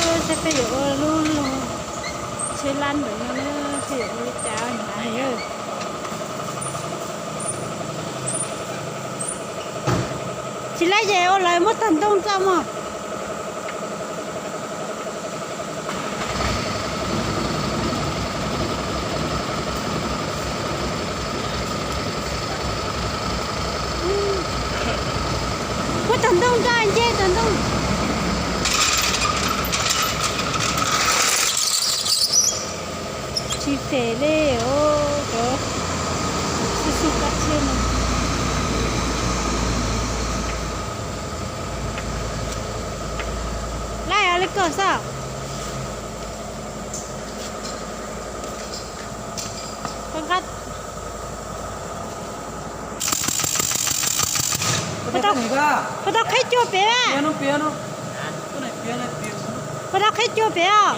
Saib peb yuav ua lub lug tsheb lab ntawm no na, peb yuav ua li cas na. Tsis lab ces ua lawv muab tag ntoo tso mog. Muab tag ntoo tso, nce tag ntoo. Tsis phem li os, cov xub xub kab tsheb no. Lab yog li ko xwb. Puas tau qhib cua pem? Puas tau qhib cua pem os?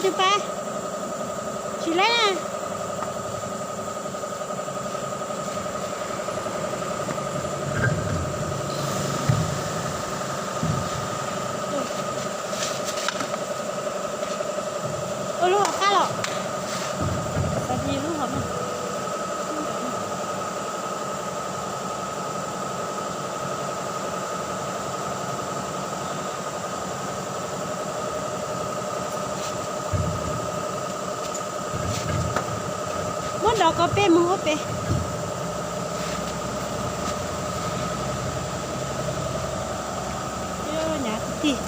Tus pas, tsis lab. Ua lub hauv qab los. Xav li lub hauv no. Muab dov ko peb mus ua pem. Nyav tig.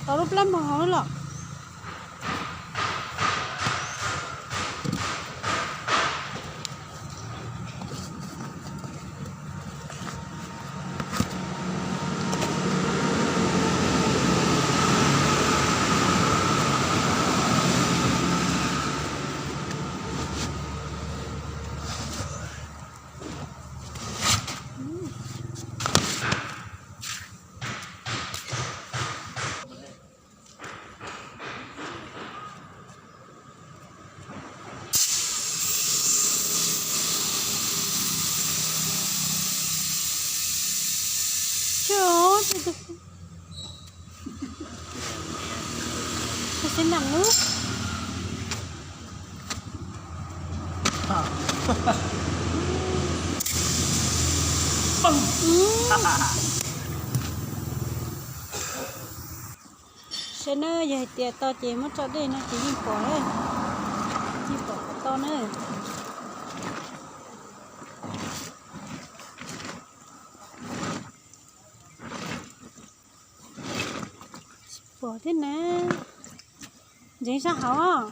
Tau lub plab mog hauv los. Xib nam lub. Saib na, yog hais tias to ces muab tso dej no ces yeej pom, yeej pom qhov to na. Pom thiab na. Ntxeev sab hauv.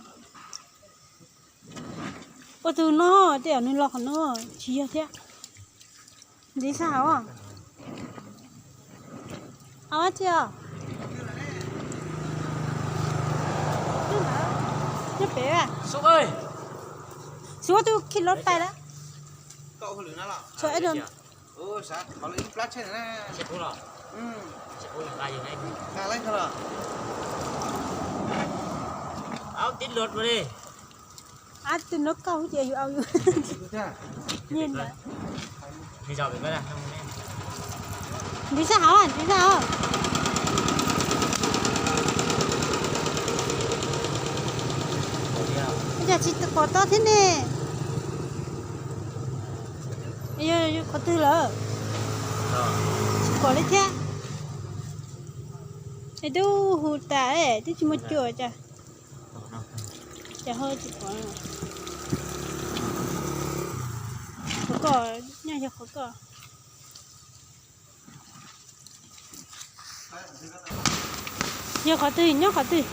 Ua tus no, tej zaum nws los qhov no, tsis yog thiab. Ntxeev sab hauv. Au, tsis yog. Nyob pem. Xub tus khi lov pais lawm. Ab, tus no kaug ces yus au yus. Ntiv sab hauv, ntiv sab hauv. Cas tsis pom to thiab ne? Yog qhov twg lawm? Tsis pom li thiab. Es twb hu tas, twb tsis muaj cua cas. Cas ho tsis pom. Qhov ko, nyaj yog qhov ko. Yog qhov twg, nyob qhov twg?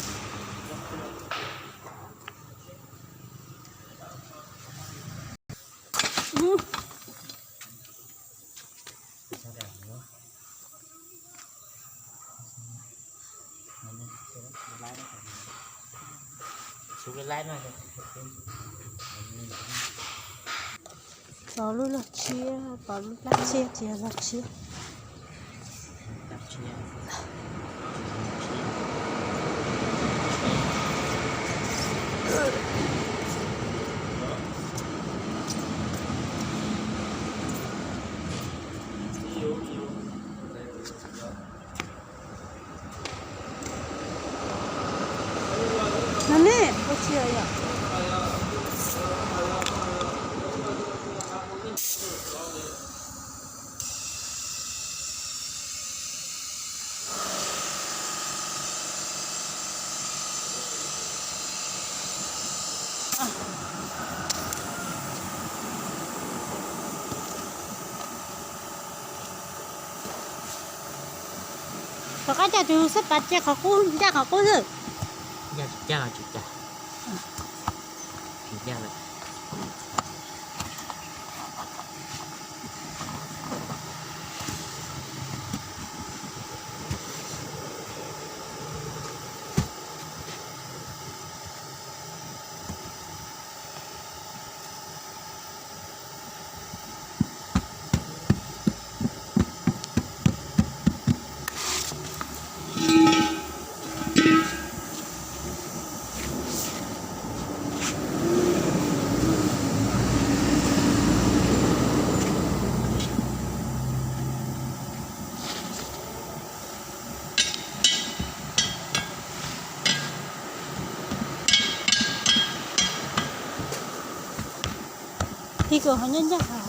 Tau lub log tshiab, tau lub plab tshiab, tsis yog log tshiab. No ne, ua tsis yog. Tom qab cas tus xab pas cia qhov qub, ncaj qhov qub xwb. Ncaj tsis ncaj los tsis ncaj. Tsis ncaj lawm. Tig kom ho nyob ncaj hov.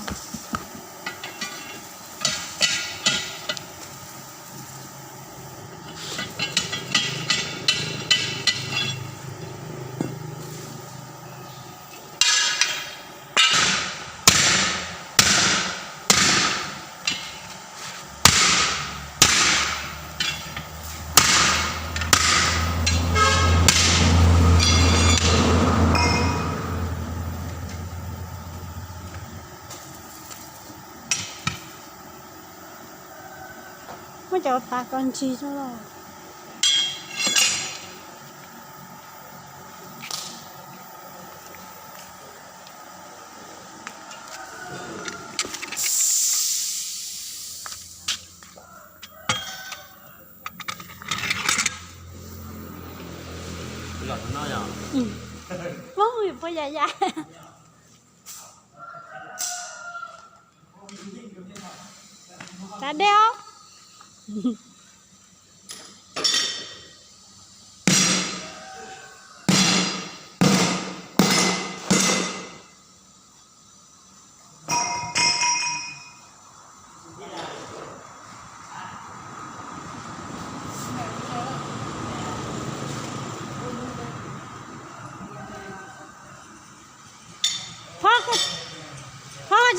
Muab cov tas ko ntsis rau los. Ub, yus poj ya ya. Tav dej os.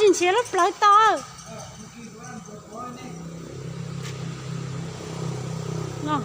Nrhiav lub plawv tau. No.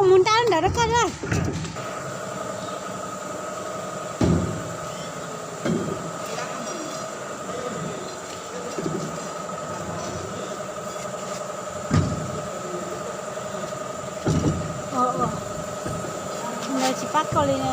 Mus ntab ntawd rau koj na. Ntawd tsis pab koj li na.